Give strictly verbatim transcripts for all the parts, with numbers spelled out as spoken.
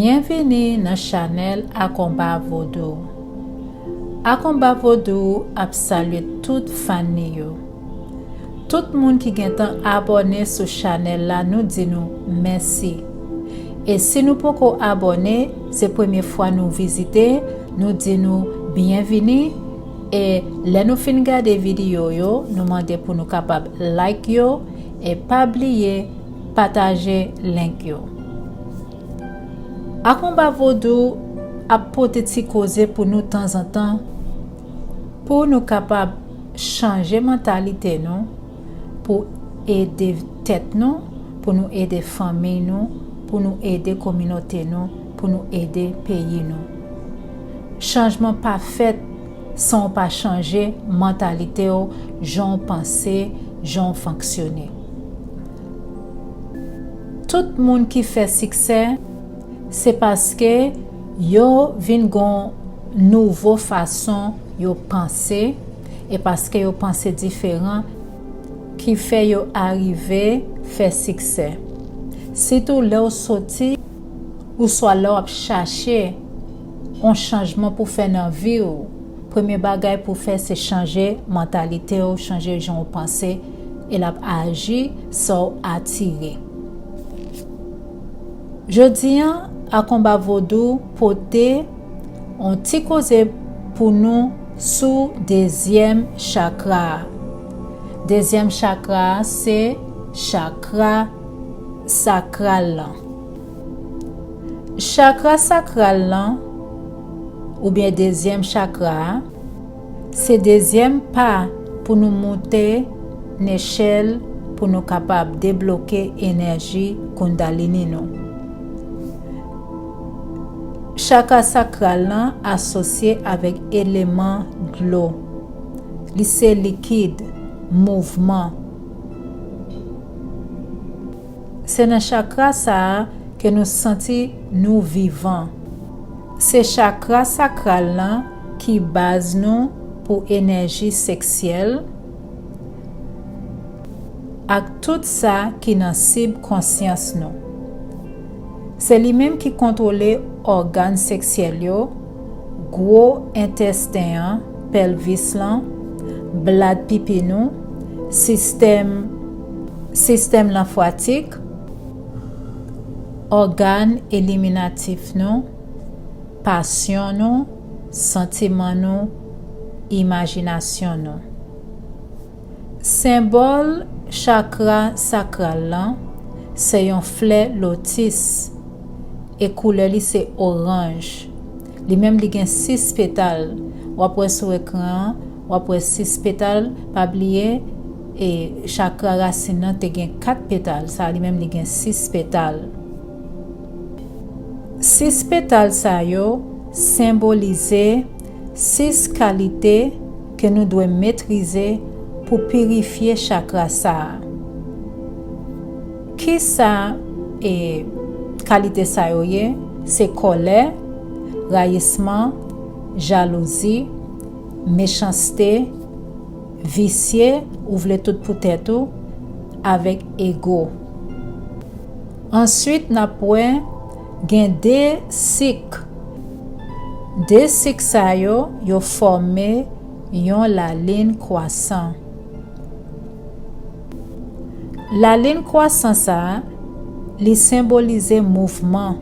Byenvini nan chanèl Akonba Vodou. Akonba Vodou ap salye tout fan li yo. Tout moun ki gentan abòne sou chanèl la, nou di nou mèsi. E si nou poko abòne, se premye fwa nou vizite, nou di nou byenvini. E lè nou fin gade videyo yo, nou mande pou nou kapab like yo e pa bliye pataje link yo. Akonba Vodou ap pote ti koze pou nou tanzantan, pou nou kapab chanje mantalite nou, pou ede tèt nou, pou nou ede fanmi nou, pou nou ede kominote nou, pou nou ede peyi nou. Chanjman pa fèt san w pa chanje mantalite w, jan w panse, jan w fonksyone. Tout moun ki fè siksè, se paske yo vin gon nouvo fason yo panse, e paske yo panse diferan, ki fè yo arive fè siksè. Sitou lè w soti, ouswa lè w ap chache yon chanjman pou fè nan vi w, premye bagay pou fè se chanje mantalite w, chanje jan w panse, e l ap aji sa w atire. Jodi a, Akonba Vodou pote yon ti koze pou nou sou dezyèm chakra a. Dezyèm chakra a se chakra sakral lan. Chakra sakral lan, oubyen dezyèm chakra a, se dezyèm pa pou nou moute nechèl pou nou kapab debloke enèji Kundalini nou. Chakra sakral lan asosye avèk eleman dlo. Li se likid, mouvman. Se nan chakra sa a ke nou santi nou vivan. Se chakra sakral lan ki baz nou pou enèji seksyèl ak tout sa ki nan sibkonsyans nou. Se li menm ki kontwole ògàn seksyèl yo, gwo entesten an, pèlvis lan, blad pipi nou, sistèm, sistèm lanfwatik, ògàn eliminatif nou, pasyon nou, santiman nou, imajinasyon nou. Senbòl chakra sakral lan se yon flè lotis, e koulè li se oranj. Li menm li gen sis petal. W ap wè sou ekran an, w ap wè sis petal. Pa bliye, e chakra rasin nan te gen kat petal. Sa a li menm li gen sis petal. Sis petal sa yo senbolize sis kalite ke nou dwe metrize pou pirifye chakra sa a. Kisa, e, kalite sa yo ye? Se kòlè, rayisman, jalouzi, mechanste, visye, ou vle tout pou tèt ou, avèk ego. Answit, n ap wè gen de sik. De sik sa yo, yo fòme yon lalin kwasan. Lalin kwasan sa a, li senbolize mouvman.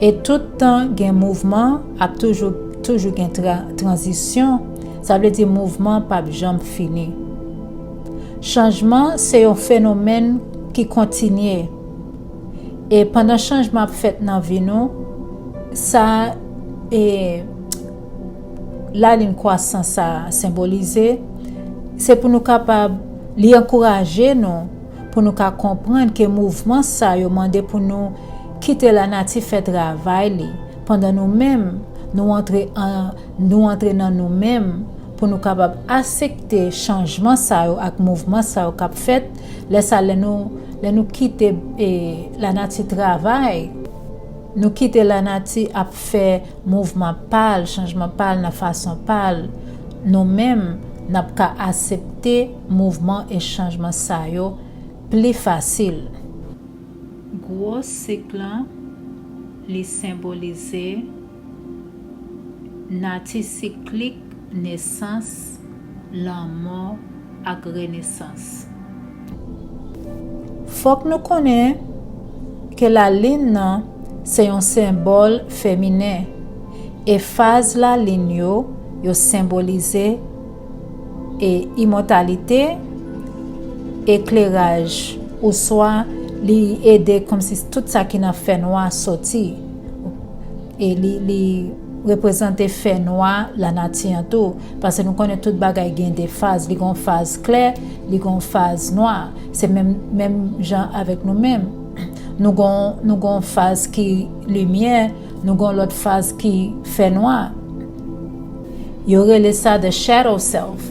E tout tan gen mouvman, ap toujou, toujou gen tra-, tranzisyon. Sa vle di mouvman p ap janm fini. Chanjman se yon fenomèn ki kontinye. E pandan chanjman ap fèt nan vi nou, sa, e, lalin kwasan sa a senbolize, se pou nou kapab, li ankouraje nou pou nou ka konprann ke mouvman sa yo mande pou nou kite lanati fè travay li, pandan nou menm, nou antre an, nou antre nan nou menm, pou nou kapab aksepte chanjman sa yo ak mouvman sa yo k ap fèt. Lè sa, lè nou, lè nou kite, e, lanati travay, nou kite lanati ap fè mouvman pa l, chanjman pa l nan fason pa l, nou menm, n ap ka aksepte mouvman e chanjman sa yo pli fasil. Gwo sik lan, Li senbolize nati siklik nesans, lanmò ak renesans. Fòk nou konnen ke lalin nan se yon senbòl feminen, e faz lalin yo, yo senbolize e imòtalite, ekleraj, oswa li ede kòmsi tout sa ki nan fènwa soti. E li, li reprezante fènwa lanati an tou. Paske nou konnen tout bagay gen de faz. Li gen yon faz klè, li gen yon faz nwa. Se menm, menm jan avèk nou menm. Nou gen, nou gen yon faz ki limyè, nou gen yon lòt faz ki fènwa. Yo rele sa the shadow self.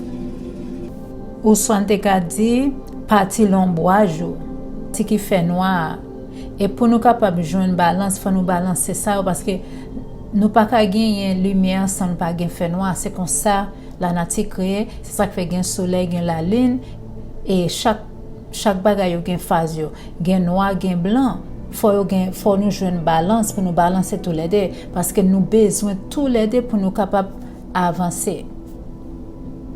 Oswa n te ka di pati lonbwaj ou, ti ki fènwa a. E pou nou kapab jwenn balans, fò nou balanse sa yo, paske nou pa ka genyen limyè san nou pa gen fènwa. Se konsa lanati kreye, se sa k fè gen solèy, gen lalin, e chak, chak bagay yo gen faz yo. Gen nwa, gen blan. Fò yo gen, fò nou jwenn balans pou nou balanse toulède, paske nou bezwen toulède pou nou kapab avanse.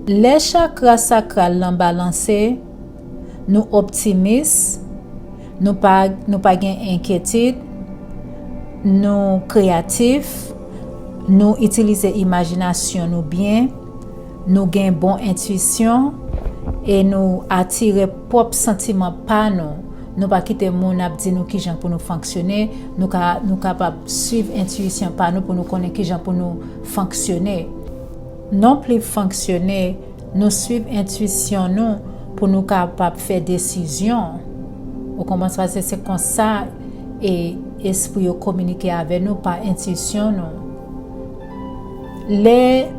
Lè chakra sakral lan balanse, nou optimis, nou pa, nou pa gen enkyetid, nou kreyatif, nou itilize imajinasyon nou byen, nou gen bon entwisyon, e nou atire pwòp santiman pa nou. Nou pa kite moun ap di nou kijan pou nou fonksyone, nou ka, nou kapab swiv entwisyon pa nou pou nou konnen kijan pou nou fonksyone. Non pli fonksyone, nou swiv entwisyon nou pou nou kapab fè desizyon. Ou konprann sa, se, se konsa e espri yo kominike avè nou pa entwisyon nou. Lè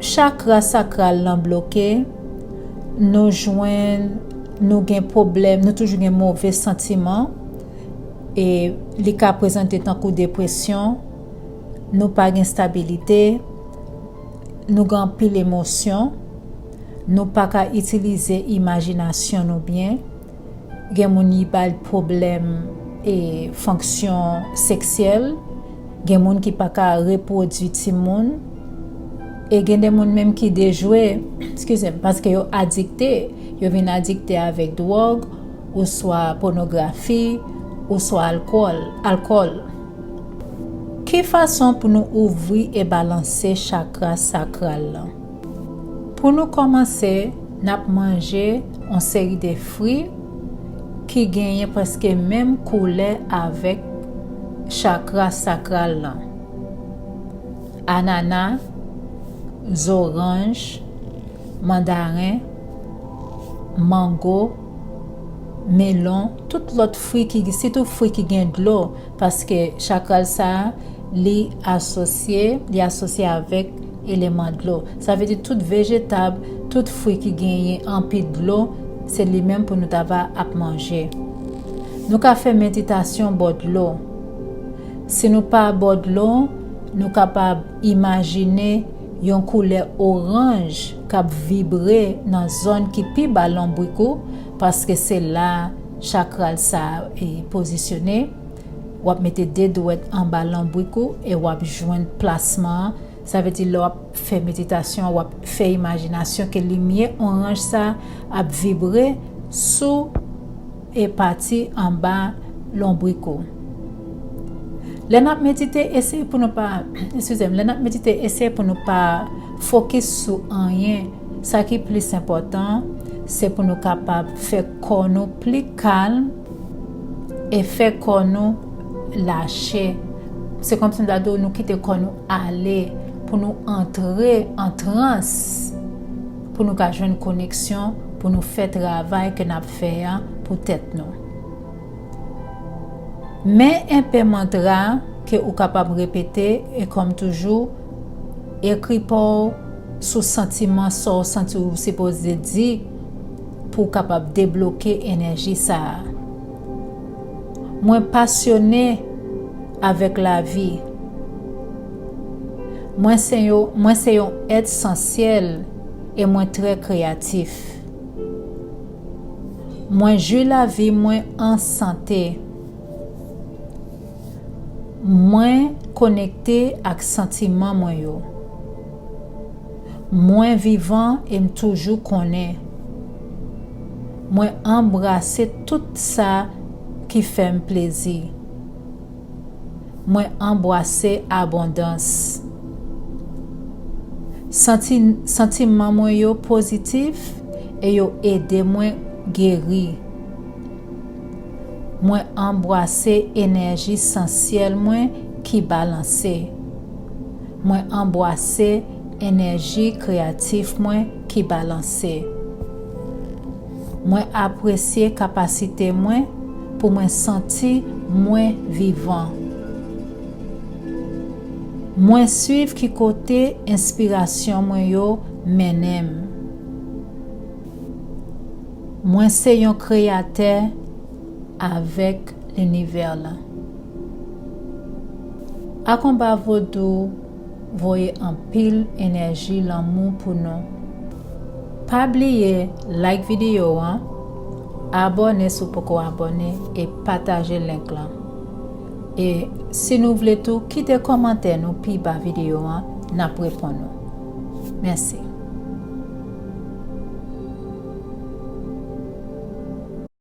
chakra sakral lan bloke, nou jwenn, nou gen pwoblèm, nou toujou gen move santiman, e li ka prezante tankou depresyon, nou pa gen stabilite, nou gen anpil emosyon, nou pa ka itilize imajinasyon nou byen, gen moun li bay pwoblèm e fonksyon seksyèl, gen moun ki pa ka repwodui timoun, e gen de moun menm ki dejwe, eskize m, paske yo adikte, yo vin adikte avèk dwòg, oswa pònografi, oswa alkòl, alkòl. Ki fason pou nou ouvri e balanse chakra sakral lan? Pou nou kòmanse, n ap manje yon seri de fwi ki genyen prèske menm koulè avèk chakra sakral lan. Anana, zoranj, mandaren, mango, melon, tout lòt fwi ki, sitou fwi ki gen dlo, paske chakral sa a, li asosye, li asosye avèk eleman dlo. Sa vle di tout vejetab, tout fwi ki genyen anpil dlo, se li menm pou nou ta va ap manje. Nou ka fè meditasyon bò dlo. Si nou pa bò dlo, nou kapab imajine yon koulè oranj k ap vibre nan zòn ki pi ba lonbrik ou, paske se la chakral sa a e pozisyone. W ap mete de dwèt anba lonbrik ou e w ap jwenn plasman an. Sa vle di lè w ap fè meditasyon an, w ap fè imajinasyon ke limyè oranj sa a ap vibre sou e pati anba lonbrik ou. Lè n ap medite, eseye pou nou pa, eskize m, lè n ap medite, eseye pou nou pa fokis sou anyen. Sa ki plis enpòtan, se pou nou kapab fè kò nou pli kalm e fè kò nou lache. Se kòmsi m ta di w, nou kite kò nou ale, pou nou antre an trans, pou nou ka jwenn koneksyon, pou nou fè travay ke n ap fè a pou tèt nou. Men enpe mantra ke ou kapab repete, e kòm toujou, ekri pa w sou santiman sa w santi w sipoze di pou w kapab debloke enèji sa a. Mwen pasyone avèk lavi. Mwen se yo, mwen se yon èt sansyèl e mwen trè kreyatif. Mwen jwi lavi mwen an sante. Mwen konekte ak santiman mwen yo. Mwen vivan e m toujou konnen. Mwen anbrase tout sa ki fè m plezi. Mwen anbrase abondans. Santi, santiman mwen yo pozitif e yo ede mwen geri. Mwen anbrase enèji sansyèl mwen ki balanse. Mwen anbrase enèji kreyatif mwen ki balanse. Mwen apresye kapasite mwen pou mwen santi mwen vivan. Mwen swiv ki kote enspirasyon mwen yo mennen m. Mwen se yon kreyatè avèk linivè la. Akonba Vodou voye anpil enèji lanmou pou nou. Pa bliye like videyo an, abòne si w poko abòne e pataje link lan. E si nou vle tou, kite kòmantè nou pi ba videyo an, n ap reponn ou. Mèsi.